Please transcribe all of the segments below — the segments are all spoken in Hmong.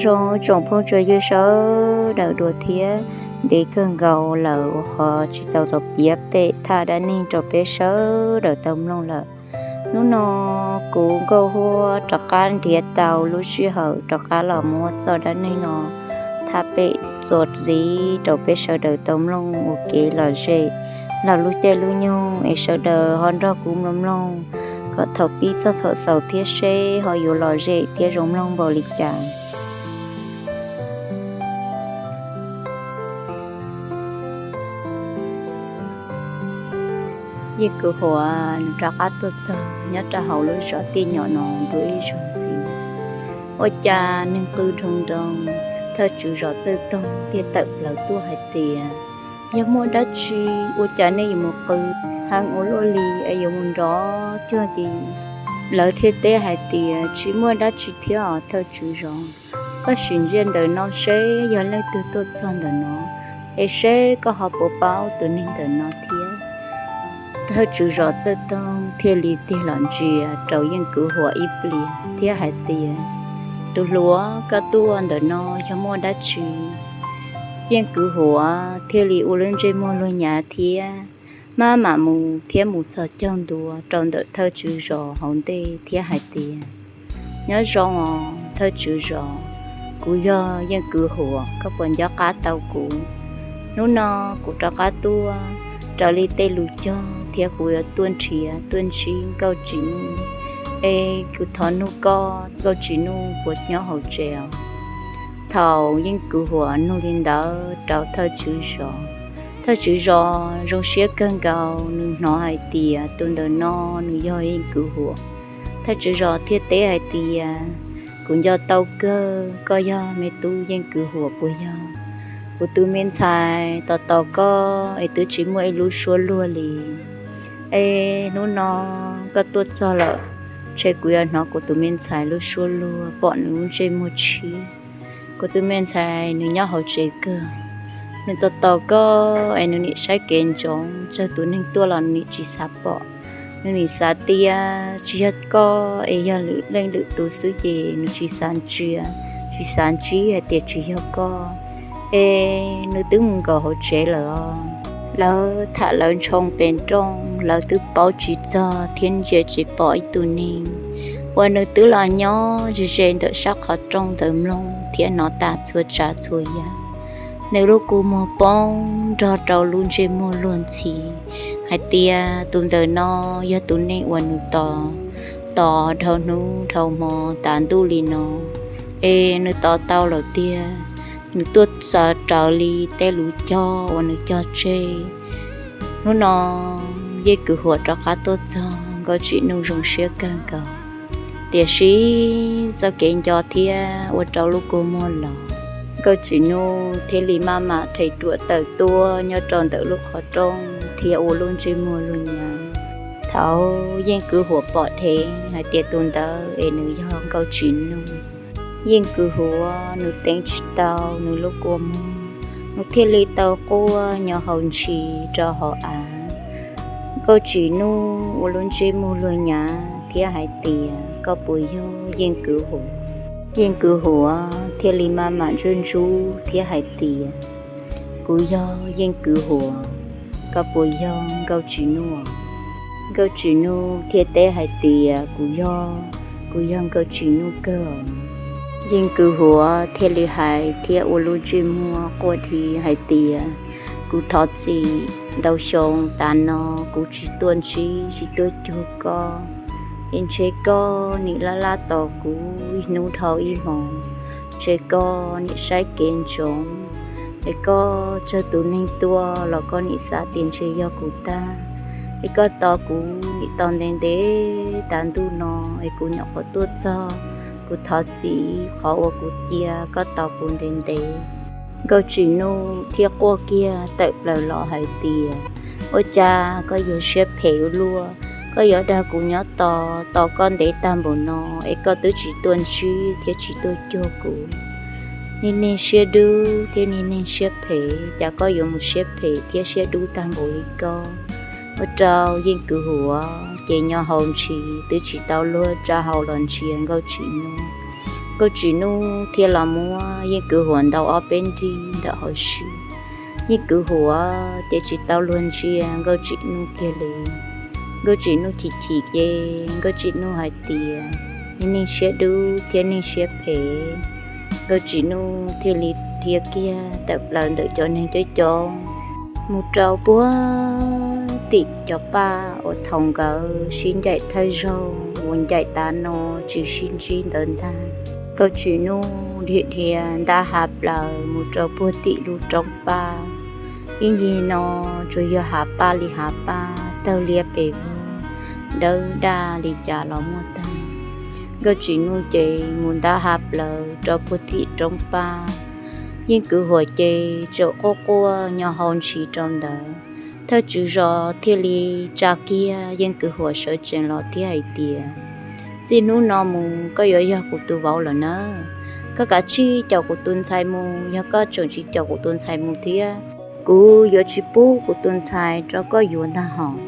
Zoo tsoom phooj tsoom ywg sawv daws dua thiab, ntev kawg nkaus lawm uas qhov tsis tau los piav pem thaj dab neeg rau peb sawv daws tau mloog lawm. Hnub no kuv Nkauj Huab rov qab nrhiav tau lub sij hawm rov qab los muab txoj dab neeg no thaj pem txuas ntxiv rau peb sawv daws tau mloog ua kev lom zem los lub caij lub nyoog es sawv daws ho nrog kuv mloog mloog kom thaum pib txog thaum xaus thiab seb ho yuav lom zem thiab zoo mloog npaum li cas. Yeej Kwv Huam nws rov qab tuaj txog nyob rau hauv lub zos Tiaj Nyom no dua ib zaug ntxiv. Ua cas neeg qw nroo nroo, thawj tswv zos Txawj Toog thiaj tawm plaws tuaj hais tias, yog muaj dab tsi ua cas nej yuav mus qw heev ua luaj li es yuav mus nrov cuag li? Lawv thiaj teb hais tias, tsis muaj dab tsi thiab os thawj tswv zos. Koj sim ntsia ntawm no seb yog leej twg tuaj txog ntawm no, es seb koj ho puas paub tus neeg ntawm no thiab. Thawj tswv zos Txawj Toog thiaj li tig los ntsia rau Yeej Kwv Huam ib pliag thiab hais tias, tus hluas, koj tuaj ntawm no yog muaj dab tsi? Yeej Kwv Huam thiaj li ua lub ntsej muag luag nyav thiab maj mam mus thiab mus txog caug ntua rau ntawm thawj tswv zos hauv ntej thiab hais tias, nyob zoo os thawj tswv zos, kuv yog Yeej Kwv Huam, koj puas nco qab tau kuv? Hnub no kuv rov qab tuaj raws li tej lus cog thiab kuv yuav tuaj nrhiav tuaj ntsib Nkauj Tsim Nuj, es kuv thov nug koj, Nkauj Tsim Nuj puas nyob hauv tsev os? Thaum Yeej Kwv Huam nug li ntawd rau thawj tswv zos, thawj tswv zos zoo siab kawg nkaus, nws hnov hais tias tus ntawm no nws yog Yeej Kwv Huam. Thawj tswv zos thiaj teb hais tias, kuv nco tau kawg, koj yog me tub Yeej Kwv Huam puas yog? Kuv tus me ntxhais tos tos koj es twb tsis muaj ib lub suab luag li. Es hnub no koj tuaj txog lawm, ntshe kuv yuav hnov kuv tus me ntxhais lub suab luag, pom nws lub ntsej muag tshiab. Kuv tus me ntxhais nws nyob hauv tsev kawg, nws tos tos koj es nws nim saib kev ntsoov, tsawg tus neeg tuaj los nws nim tsis xav pom. Nws nim xav tias tsis yog koj es yog lwm leej lwm tus xwb ces nws tsis xav ntsia, tsis xav ntsib hais tias tsis yog koj. Es nws twb mus nkaum hauv tsev lawm os. Lawv tham lawv ntshoo pem nrooj, lawv twb paub tsis txog thiab ntsia tsis pom ib tug neeg uas nws twb los nyob ze ze ntawm sab qhov rooj ntawd mloog thiab hnov tas txhua tsav txhua yam. Nws lub kua muag poob nrog rau lub ntsej muag luag ntxhi hais tias tus ntawm no yog tus neeg uas nws tos, tos dhau hnub dhau hmo tas ntuj li no. Es nws tos tau lawm tiag, nws tuaj txog raws li tej lus cog uas nws cog tseg. Hnub no Yeej Kwv Huam rov qab tuaj txog, Nkauj Tsim Nuj zoo siab kawg nkaus. Tiam sis txoj kev nco thiab ua rau lub kua muag los, Nkauj Tsim Nuj thiaj li maj mam rhe ruam tawm tuaj nyob rau ntawm lub qhov rooj thiab ua lub ntsej muag luag nyav. Thaum Yeej Kwv Huam pom dheev hais tias tus ntawd es nws yog Nkauj Tsim Nuj, Yeej Kwv Huam nws teev tsis tau nws lub kua muag, nws thiaj li tau quaj nyo hau ntshis rau hauv av. Nkauj Tsim Nuj ua lub ntsej muag luag nyav thiab hais tias, koj puas yog Yeej Kwv Huam? Yeej Kwv Huam thiaj li maj mam ntsub ntsub thiab hais tias, kuv yog Yeej Kwv Huam, koj puas yog Nkauj Tsim Nuj? Nkauj Tsim Nuj thiaj teb hais tias, kuv yog, kuv yog Nkauj Tsim Nuj kawg. Yeej Kwv Huam thiaj li hais thiab ua lub ntsej muag quaj dhi hais tias, kuv thov txim, ntau xyoo tas no kuv tsis tuaj ntsib tsis tuaj cuag koj. Es ntshe koj nim laj laj tos kuv ib hnub dhau ib hmo, ntshe koj nim saib kev ntsoov, es koj tsawg tus neeg tuaj los koj nim xav tias ntshe yog kuv tag, es koj tos kuv nim tos ntev ntev tas ntuj no es kuv nyuam qhuav tuaj txog. Kuv thov txim qhov uas kuv cia koj tos kuv ntev ntev. Nkauj Tsim Nuj thiaj quaj kiag tawm plaws los hais tias, ua cas koj yuav siab phem ua luaj? Koj yuav dag kuv nyob tos, tos koj ntev tag npaum no es koj twb tsis tuaj ntsib thiab tsis tuaj cuag kuv. Niag neeg siab dub thiab niag neeg siab phem, cas koj yuav mus siab phem thiab siab dub tag npaum li koj? Ua rau Yeej Kwv Huam ces nyo hau ntshis twb tsis tau luag tsa hau los ntsia Nkauj Tsim Nuj. Nkauj Tsim Nuj thiaj los muab Yeej Kwv Huam ntaus ob peb nrig ntawm hauv siab. Yeej Kwv Huam ces tsis tau luag ntsia Nkauj Tsim Nuj kiag li. Nkauj Tsim Nuj chim chim ces Nkauj Tsim Nuj hais tias, Yog neeg siab dub thiab neeg siab phem. Nkauj Tsim Nuj thiaj li dhia kiag tawm plaws ntawm cov neeg coob coob mus rau puag tim cov paj uas thaum nkawd sib ncaim thawj zaug uas ncaim tav no tsis sib ntsib ntawd ntag. Nkauj Tsim Nuj dhia dhia ntab hav plaws mus rau puag tim lub roob paj. Ib ncig no tsuas yog hav paj li hav paj, tawg liab pes vog, dawb daj li cas los muaj tag. Nkauj Tsim Nuj ces mus ntab hav plaws rau puag tim roob paj. Yeej Kwv Huam ces tseem quaj quaj nyo hau ntshis rau ntawd. Thawj tswv zos thiaj li tsa kiag Yeej Kwv Huam sawv tsees los thiab hais tias, Txij hnub no mus koj yuav yog kuv tus vauv lawm na. Koj kav tsij caum kuv tus ntxhais mus, yog koj tseem tsis caum kuv tus ntxhais mus thiab, kuv yuav tsis pub kuv tus ntxhais rau koj yuav ntag hos.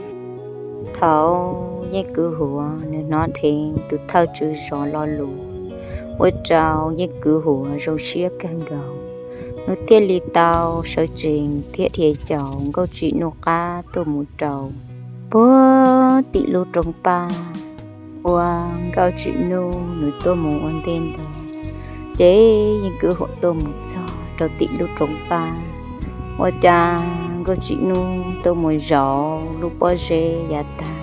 Thaum Yeej Kwv Huam nws hnov dheev tus thawj tswv zos lo lus, ua rau Yeej Kwv Huam zoo siab kawg nkaus. Nws thiaj li tau sawv tsees thiab dhia caum Nkauj Tsim Nuj qab tuaj mus rau puag tim lub roob paj uas Nkauj Tsim Nuj nws tuaj mus ua ntej ntag. Ces Yeej Kwv Huam tuaj mus txog rau tim lub roob paj, ua cas Nkauj Tsim Nuj tuaj mus zaum lub pob zeb yav tag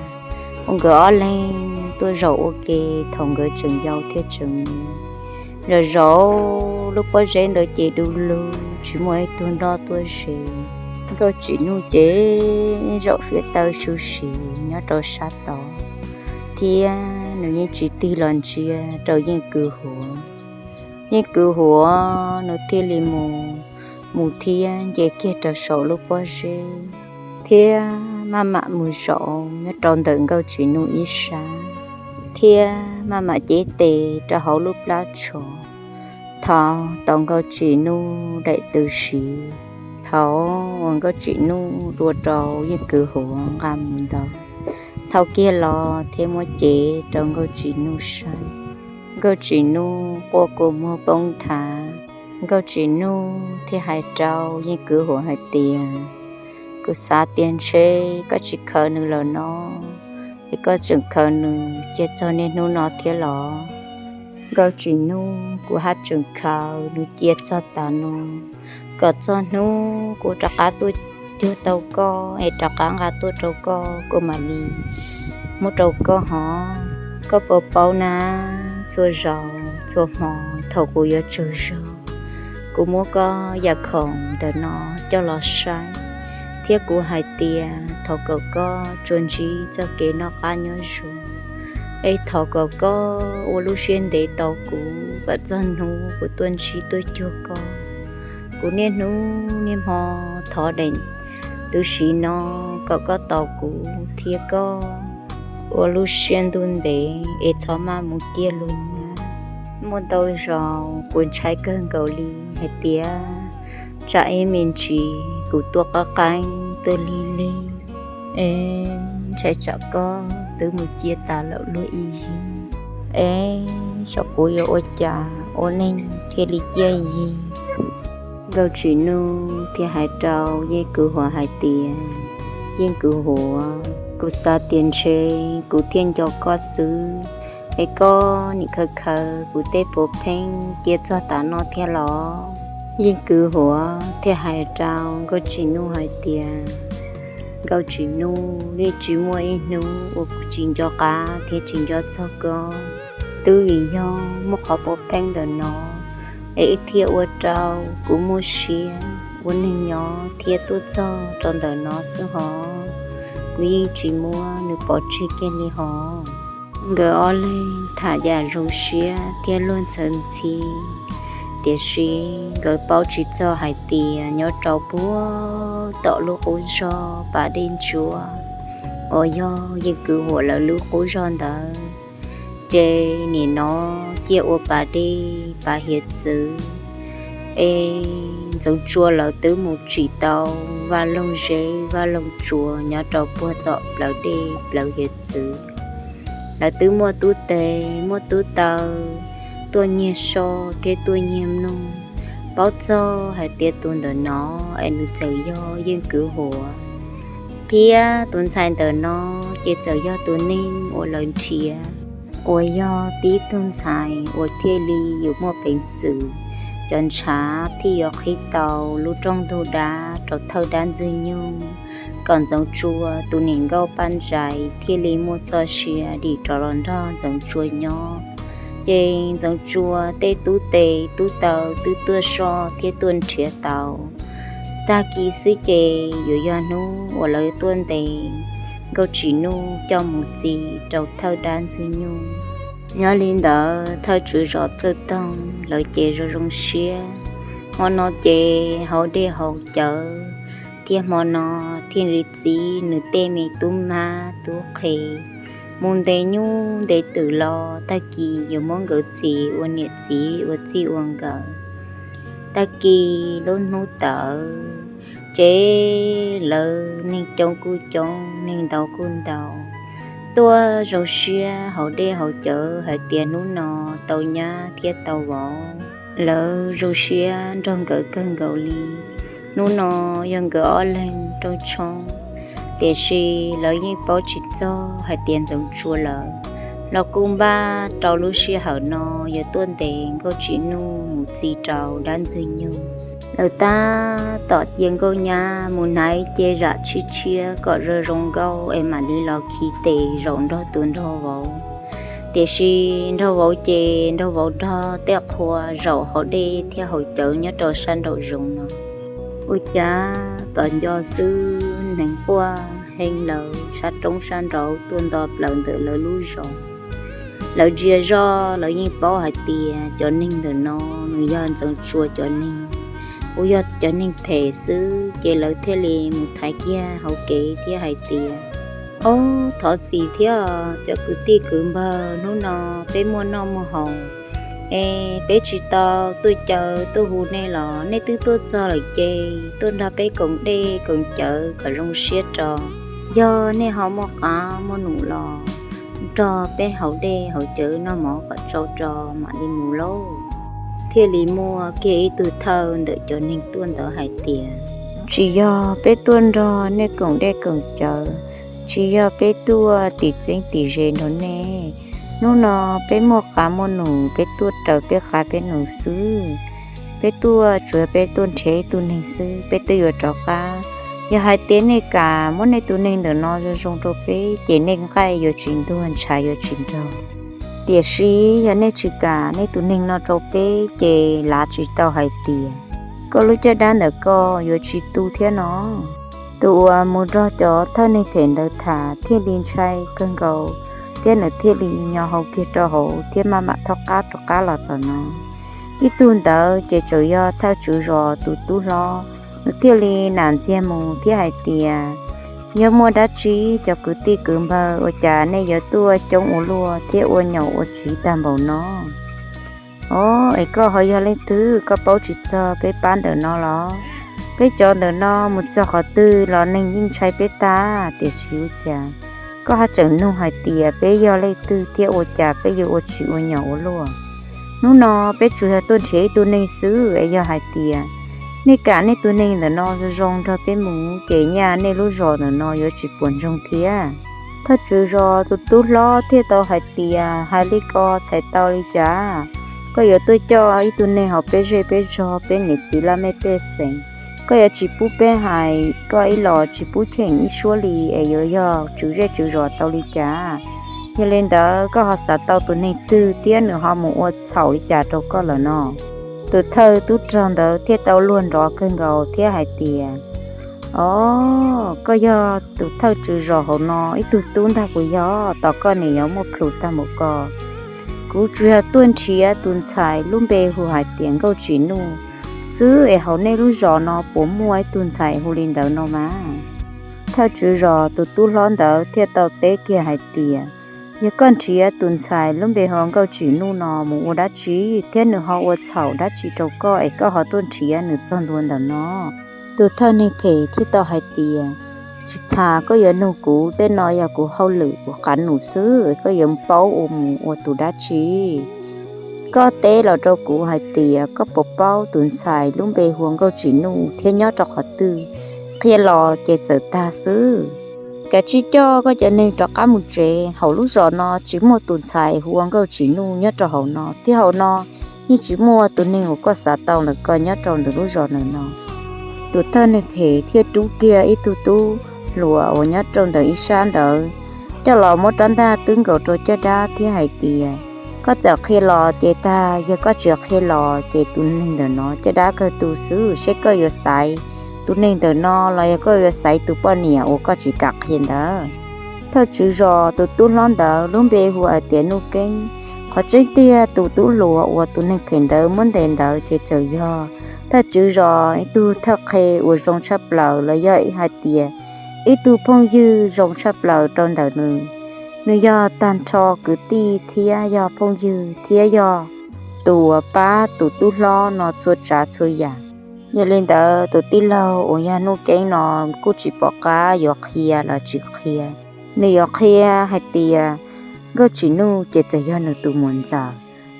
uas nkawd ob leeg tuaj zaum ua ke thaum nkawd tseem yau thiab tseem me. Zaum zaum lub pob zeb ntawd ces du lug tsis muaj ib tug nroj tuaj ze. Nkauj Tsim Nuj ces zaum fiav taw su sim nyob rau sab tod, thiab nws yeej tsis tig los ntsia rau Yeej Kwv Huam. Yeej Kwv Huam nws thiaj li mus, mus thiab nce kiag rau saum lub pob zeb, thiab maj mam mus zaum nyob rau ntawm Nkauj Tsim Nuj ib sab, thiab maj mam cev tes rau hauv lub plab tsho thov tau Nkauj Tsim Nuj daim tw siv. Thaum uas Nkauj Tsim Nuj dua rau Yeej Kwv Huam nqa mus ntawd, thau kiag los thiab muab cev rau Nkauj Tsim Nuj saib. Nkauj Tsim Nuj quaj kua muag poob nthav. Nkauj Tsim Nuj thiaj hais rau Yeej Kwv Huam hais tias, Kuv xav tias ntshe koj tsis khaws nws lawm no, es koj tseem khaws nws cia txog niaj hnub no thiab los? Nkauj Tsim Nuj, kuv haj tseem khaws nws cia txog tav no, kom txog hnub kuv rov qab tuaj cuag tau koj es rov qab nqa tuaj rau koj, kuv mam li muab rau koj hov. Koj puas paub na, txhua zaus txhua hmo thaum kuv yuav tsaug zog, kuv muab koj yam khoom ntawm no coj los saib, thiab kuv hais tias thov kom koj tsuas ntsib txoj kev noj qab nyob zoo, es thov kom koj ua lub siab ntev tos kuv kom txog hnub kuv tuaj ntsib tuaj cuag koj. Kuv niaj hnub niaj hmo thov daim tw siv no kom koj tos kuv thiab koj ua lub siab ntuj ntev es txhob maj mus kiag lug nyab. Muaj ntau zaus kuv ntshai kawg nkaus li hais tias tsam ib me ntsis kuv tuaj qab qeeb tuaj lig lig, es ntshai tsam koj twb mus cia tas lawm luag ib yig, es xyov kuv yuav ua cas ua neeg thiaj li ciaj yig. Nkauj Tsim Nuj thiaj hais rau Yeej Kwv Huam hais tias, Yeej Kwv Huam, kuv xav tias ntshe kuv thiaj nco koj xwb, es koj nim khaws khaws kuv tej puav pheej cia txog tav no thiab los? Yeej Kwv Huam thiaj hais rau Nkauj Tsim Nuj hais tias, Nkauj Tsim Nuj, yeej tsis muaj ib hnub uas kuv tsis nco qab thiab tsis nco txog koj. Twb vim yog muaj qhov puav pheej ntawm no es thiaj ua rau kuv muaj siab ua neeg nyob thiab tuaj txog rau ntawm no xwb hov. Kuv yeej tsis muab nws pov tseg kiag li hov. Nkawd ob leeg tham yam zoo siab thiab luag ntxhawv ntxhi, tiam sis nkawd paub tsis txog hais tias nyob rau puag tom lub qub zog pas dej ntsuab uas yog Yeej Kwv Huam lawv lub qub zog ntawd, ces nim no ciaj ua pas dej pas hiav txwv, es Ntxoov Tsua lawv twb mus tsim tau vaj loog zeb vaj loog tsua nyob rau puag tom plawv dej plawv hiav txwv. Lawv twb muaj tub teg muaj tub taw, tuaj nyiag so thiab tuaj nyiag mloog, paub txog hais tias tus ntawm no es nws txawm yog yeej kwv huam, thiab tus ntxhais ntawm no ces txawm yog tus neeg uas lawv nrhiav, uas yog tib tug ntxhais uas thiaj li yuav muaj peev xwm, cov ntshav thiaj yuav qhib tau lub rooj ntug dab rau thawj dab Ntxwg Nyoog, kom Ntxoov Tsua tus niam nkauj Paj Ntsais thiaj li muaj txoj sia dim rov los nrog Ntxoov Tsua nyob. Ces Ntxoov Tsua tej tub tes tub taw twb tuaj soj thiab tuaj nrhiav tau. Tag kis xwb ces yuav yog hnub uas lawv tuaj ntes Nkauj Tsim Nuj coj mus txi rau thawj dab Ntxwg Nyoog. Nyob li ntawd thawj tswv zos Txawj Toog lawv ces zoo zoo siab. Hmo no ces haus dej haus cawv, thiab hmo no thiaj li txib nws tej me tub mab tub qhe mus ntes nyuj ntes twm los tag kis yuav muab nkawd txi ua niam txiv ua txij ua nkawm. Tag kis lub hnub tawm, ces lawv neeg coob kuj coob, neeg ntau kuj ntau, tuaj zoo siab haus dej haus cawv hais tias hnub no tau nyab thiab tau vauv. Lawv zoo siab nrog nkawd kawg nkaus li. Hnub no yog nkawd ob leeg rooj tshoob, tiam sis lawv yeej paub tsis txog hais tias Ntxoov Tsua lawv los kuj npaj rau lub sij hawm no yuav tuaj ntes Nkauj Tsim Nuj mus txi rau dab Ntxwg Nyoog. Lawv tab tom cia Nkauj Nyab mus hnav ib ce zam tshiab tshiab kom zoo zoo nkauj es mam li los khi tes zaum nrog tus nraug vauv. Tiam sis nraug vauv ces nraug vauv nrog tej qhua zaum haus dej thiab haus cawv nyob rau sab nraum zoov no. Ua cas tom nco xwb hneev quaj heev lawm sab roob sab nraud tuaj nto plaws ntawm lawv lub zos. Lawv ntsia zoj lawv yeej paub hais tias cov neeg ntawm no nws yog Ntxoov Tsua cov neeg, kuj yog cov neeg phem xwb, ces lawv thiaj li mus thaiv kiag hauv kev thiab hais tias, Ob, thov txim thiab cov kwv tij kwv npawg, hnub no peb muaj noj muaj haus es peb tsis tau tuaj caw tuaj hu nej los nej twb tuaj txog lawm ces tuaj nrog peb koom dej koom cawv kom zoo siab tso. Yog nej ho muaj qab muaj num los nrog peb haus dej haus cawv noj mov kom tsau tso mam li mus lauj. Thiaj li muaj kiag ib tug thawj ntawm cov neeg tuaj ntawd hais tias, Tsis yog peb tuaj nrog nej koom dej koom cawv, tsis yog peb tuaj tim txeeb tim ze nrog nej. Hnub no peb muaj qab muaj num, peb tuaj raws peb qab peb num xwb. Peb tuaj tsuas yog peb tuaj nrhiav ib tug neeg xwb, peb twb yuav rov qab. Yog hais tias nej kam muab nej tus neeg ntawm no zoo zoo rau peb, ces nej nqaij yuav tsis ntuag ntshav yuav tsis nrog. Tiam sis yog nej tsis kam nej tus neeg no rau peb, ces lav tsis tau hais tias koj lub caj dab ntawm koj yuav tsis tu thiab no. Tus uas mus nrog cov thawj neeg phem ntawd tham thiaj li ntshai kawg nkaus, thiab nws thiaj li nyo hau kiag rau hauv thiab maj mam thaub qab rov qab los tom no. Ib tug ntawd ces tseem yog thawj tswv zos tus tub hlob, nws thiaj li nam ntxiag mus thiab hais tias, Yog muaj dab tsi cov kwv tij kwv npawg ua cas nej yuav tuaj coob ua luaj thiab ua nyaum ua tsiv tag npaum no? Ob, es koj ho yog leej twg, koj paub tsis txog peb pab ntawm no los? Peb cov ntawm no mus txog qhov twg los neeg yeej ntshai peb tag, tiam sis ua cas koj ho tseem nug hais tias peb yog leej twg thiab ua cas peb yuav ua tsiv ua nyaum ua luaj? Hnub no peb tsuas yog tuaj nrhiav ib tug neeg xwb, es yog hais tias nej kam nej tus neeg ntawm no zoo zoo nrog peb mus, ces nyaj nej lub zos ntawm no yuav tsis puas ntsoog thiab. Thawj tswv zos tus tub hlob thiaj tau hais tias, Hais li ko txhais tau li cas? Koj yuav tuaj coj ib tug neeg hauv peb zej peb zog, peb niam txiv laj mej pej xeem, koj yuav tsis pub peb hais, koj ib los tsis pub cheem ib suab li, es yuav yog tswv zej tswv zos tau li cas? Yog li ntawd koj ho xav tau tus neeg twg thiab nws ho mus ua txhaum li cas rau koj lawm no? Tus thawj tub rog ntawd thiaj tau luag nrov kawg nkaus thiab hais tias, Ob, koj yog tus thawj tswv zos hauv no ib tug tub ntag puas yog? Tos koj niam yuav muaj plhus tag npaum ko. Kuv tsuas yog tuaj nrhiav tus ntxhais lub npe hu hais tias Nkauj Tsim Nuj xwb, es hauv nej lub zos no puas muaj ib tug ntxhais hu li ntawd no mas? Thawj tswv zos tus tub hlob ntawd thiaj tau teb kiag hais tias, Yog koj nrhiav tus ntxhais lub npe hu Nkauj Tsim Nuj no mus ua dab tsi, thiab nws ho ua txhaum dab tsi rau koj es koj ho tuaj nrhiav nws txog ntua ntawm no? Tus thawj neeg phem thiaj tau hais tias, Tsis tas koj yuav nug kuv, tej no yog kuv hauj lwm kuv qab num xwb, koj yuav paub ua mus ua tus dab tsi? Koj teb los rau kuv hais tias koj puas paub tus ntxhais lub npe hu ua Nkauj Tsim Nuj thiab nyob rau qhov twg, qhia los ces txawm tag xwb. Kav tsij coj koj cov neeg rov qab mus tsev, hauv lub zos no tsis muaj tus ntxhais hu ua Nkauj Tsim Nuj nyob rau hauv no, thiab hauv no yeej tsis muaj tus neeg uas koj xav tau lawm ko nyob rau ntawm lub zos ntawm no. Tus thawj neeg phem thiaj rub kiag ib tug tub hluas uas nyob rau ntawm ib sab ntawd coj los muab rab ntaj twb nkaus rau caj dab thiab hais tias, koj txawm qhia los ces tag, yog koj tsis qhia los ces tus neeg ntawm no caj dab kawg tu xwb, seb koj yuav xaiv tus neeg ntawm no los yog koj yuav xaiv tus poj niam uas koj tsis kam qhia ntawd. Thawj tswv zos tus tub hlob ntawd lub npe hu hais tias Nuj Keeb. Qhov tseeb tiag tus tub hluas uas tus neeg phem ntawd muab ntes ntawd ces txawm yog thawj tswv zos ib tug thawj qhe uas zoo tshaj plaws los yog hais tias ib tug phooj ywg zoo tshaj plaws rau ntawm nws. Nws yog tag nrho kwv tij thiab yog phooj ywg thiab yog tus uas pab tus tub hlob no txhua tsav txhua yam. Yog li ntawd tus tij laug uas yog Nuj Keeb no kuj tsis pom qab yuav qhia los tsis qhia. Nws yuav qhia hais tias Nkauj Tsim Nuj ces txawm yog nws tus muam ntxawm,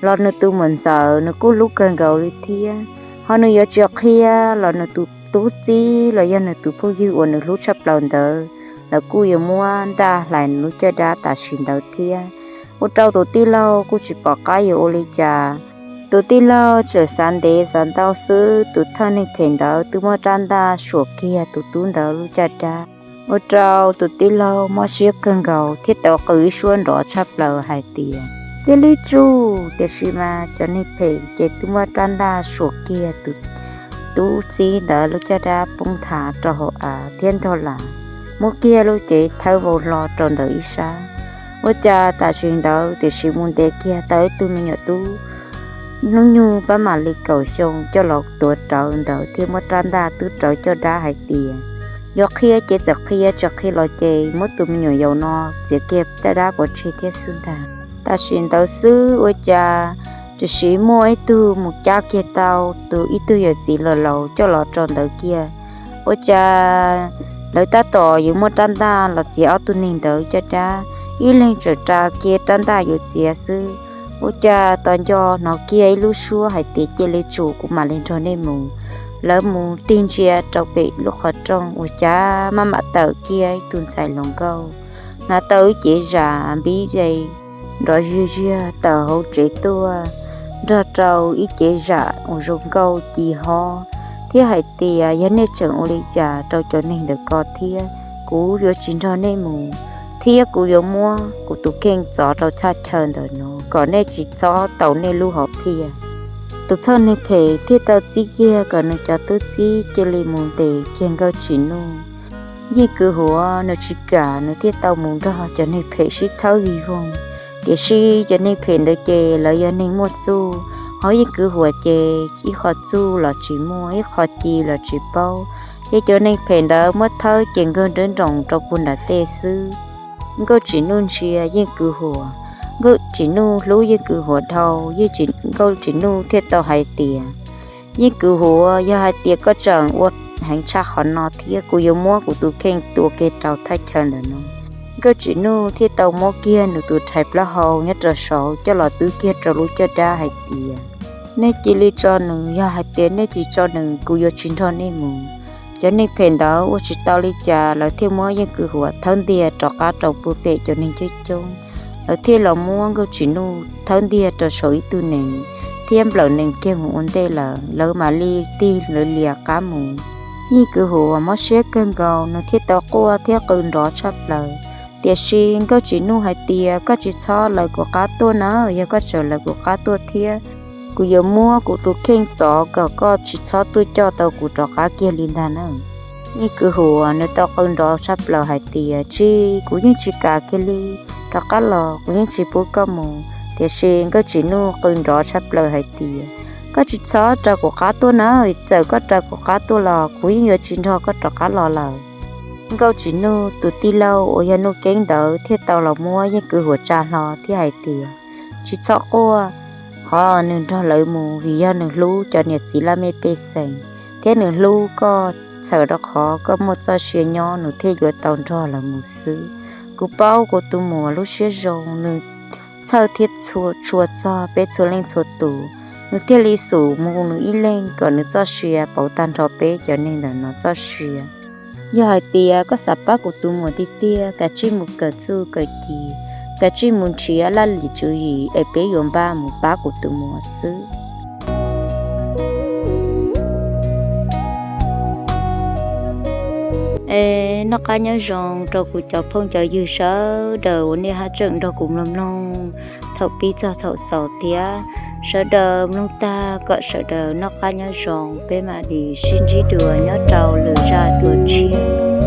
los nws tus muam ntxawm nws kuj hlub kawg nkaus li thiab. Ho nws yuav tsis qhia los nws tus tub txib los yog nws tus phooj ywg uas nws hlub tshaj plaws ntawd lawv kuj yuav muab ntaj hlais nws lub caj dab tam sim ntawd thiab. Ua rau tus tij laug kuj tsis pom qab yuav ua li cas. Tus tij laug txawm xav ntev xav ntau xwb, tus thawj neeg phem ntawd twb muab rab ntaj suam kiag tus tub ntawd lub caj dab. Ua rau tus tij laug mob siab kawg nkaus thiab tau qw ib suab nrov tshaj plaws hais tias, cia li tsuj! Tiam sis mas cov neeg phem ces twb muab rab ntaj suam kiag tus tub txib ntawd lub caj dab poob nthav rau hauv av thiab ntog lawm, muab kiag lub cev thawb vau hlo rau ntawm ib sab. Ua cas tam sim ntawd tiam sis mus ntes kiag tau ib tug me nyuam tub hnub nyoog pab mam li kaum xyoo coj los tuav rawv ntawd thiab muab rab ntaj twb rawv caj dab hais tias, yuav qhia ces txawm qhia, tsis qhia los ces muab tus me nyuam yaus no txiav kiag caj dab pov tseg thiab xwb ntag. Tam sim ntawd xwb ua cas tiam sis muaj ib tug mus cab kiag tau tus ib tug yawm txiv laus laus coj los rau ntawd kiag. Ua cas lawv tab tom yuav muab rab ntaj los txiav ob tug neeg ntawd caj dab, ib leeg txawm ra kiag rab ntaj yuav txiav xwb. Ua cas tos nco hnov kiag ib lub suab hais tias, cia li tsum, kuv mam li nrog nej mus. Lawv mus tig ntsia rau pem lub qhov rooj ua cas maj mam tawm kiag ib tug ntxhais hluas nkauj, hnav tau ib cev zam npib de nrov zig ziag tawm hauv tsev tuaj, nrog rau ib cev zam uas zoo nkauj ci hob, thiab hais tias, yog nej tseem ua li cas rau cov neeg ntawm ko thiab, kuv yuav tsis nrog nej mus, thiab kuv yuav muab kuv tus kheej txov rau thaj chaw ntawm no kom nej tsis txhob tau nej lub hom phiaj. Tus thawj neeg phem thiaj tau txib kiag kom nws cov tub txib cia li mus ntes kiag Nkauj Tsim Nuj. Yeej Kwv Huam nws tsis kam, nws thiaj tau mus nrog cov neeg phem sib thawb vij voog. Tiam sis cov neeg phem ntawd ces lawv yog neeg muaj txuj, ho Yeej Kwv Huam ces ib qho txuj los tsis muaj, ib qho ci los tsis paub. Ces cov neeg phem ntawd muab thawb ces nkawg nrawb nroos rau puag nram tej xwb. Nkauj Tsim Nuj ntsia Yeej Kwv Huam, Nkauj Tsim Nuj hlub Yeej Kwv Huam dhau, Yeej Tsim, Nkauj Tsim Nuj thiaj tau hais tias, Yeej Kwv Huam, yog hais tias koj tseem ua heev tshaj qhov no thiab, kuv yuav muab kuv tus kheej tua kiag rau thaj chaw ntawm no. Nkauj Tsim Nuj thiaj tau muab kiag nws tus rhais plaub hau nyob rau saud coj los twb kiag rau lub caj dab hais tias, nej cia li tso nws, yog hais tias nej tsis tso nws, kuv yuav tsis nrog nej mus. Cov neeg phem ntawd ua tsis tau li cas, lawv thiaj muab Yeej Kwv Huam thawb ntiag rov qab rau puag pem cov neeg coob coob. Lawv thiaj los muab Nkauj Tsim Nuj thawb ntiag rau saum ib tug nees, thiab nplawm nees kiag mus ua ntej lawm, lawv mam li tig lawv lias qab mus. Yeej Kwv Huam mob siab kawg nkaus, nws thiaj tau quaj thiab qw nrov tshaj plaws. Tiam sis Nkauj Tsim Nuj hais tias, koj tsis txhob lawv kuv qab tuaj na, yog koj tseem lawv kuv qab tuaj thiab, kuv yuav muab kuv tus kheej txov kom koj tsis txhob tuaj coj tau kuv rov qab kiag li ntag na. Yeej Kwv Huam nws tau qw nrov tshaj plaws hais tias, tsis, kuv yeej tsis kam kiag li, rov qab los, kuv yeej tsis pub koj mus. Tiam sis Nkauj Tsim Nuj qw nrov tshaj plaws hais tias, koj tsis txhob raws kuv qab tuaj na, txawm koj raws kuv qab tuaj los kuv yeej yuav tsis nrog koj rov qab los lawm. Nkauj Tsim Nuj tus tij laug uas yog Nuj Keeb ntawd thiaj tau los muab Yeej Kwv Huam tsa hlo thiab hais tias, tsis txhob quaj, qhov nws nrog lawv mus vim yog nws hlub cov niam txiv laj mej pej xeem, thiab nws hlub koj, txhawm rau qhov koj muaj txoj sia nyob nws thiaj yuav tau nrog lawv mus xwb. Kuv paub kuv tus muam lub siab zoo, nws txhawj thiab txhua tshua txog peb txhua leej txhua tus, nws thiaj li xub mus nws ib leeg kom nws txoj sia pauv tag nrho peb cov neeg ntawm no txoj sia. Yog hais tias koj xav pab kuv tus muam tiag tiag, kav tsij mus kawm txuj kawm ci, kav tsij mus nrhiav laj lim tswv yim es peb yuav npaj mus pab kuv tus muam xwb. Es noj qab nyob zoo rau kuv cov phooj cov ywg sawv daws uas nej haj tseem nrog kuv mloog mloog thaum pib txog thaum xaus thiab. Sawv daws mloog tag kom sawv daws noj qab nyob zoo, peb mam li sib ntsib dua nyob rau lwm zaj dua tshiab.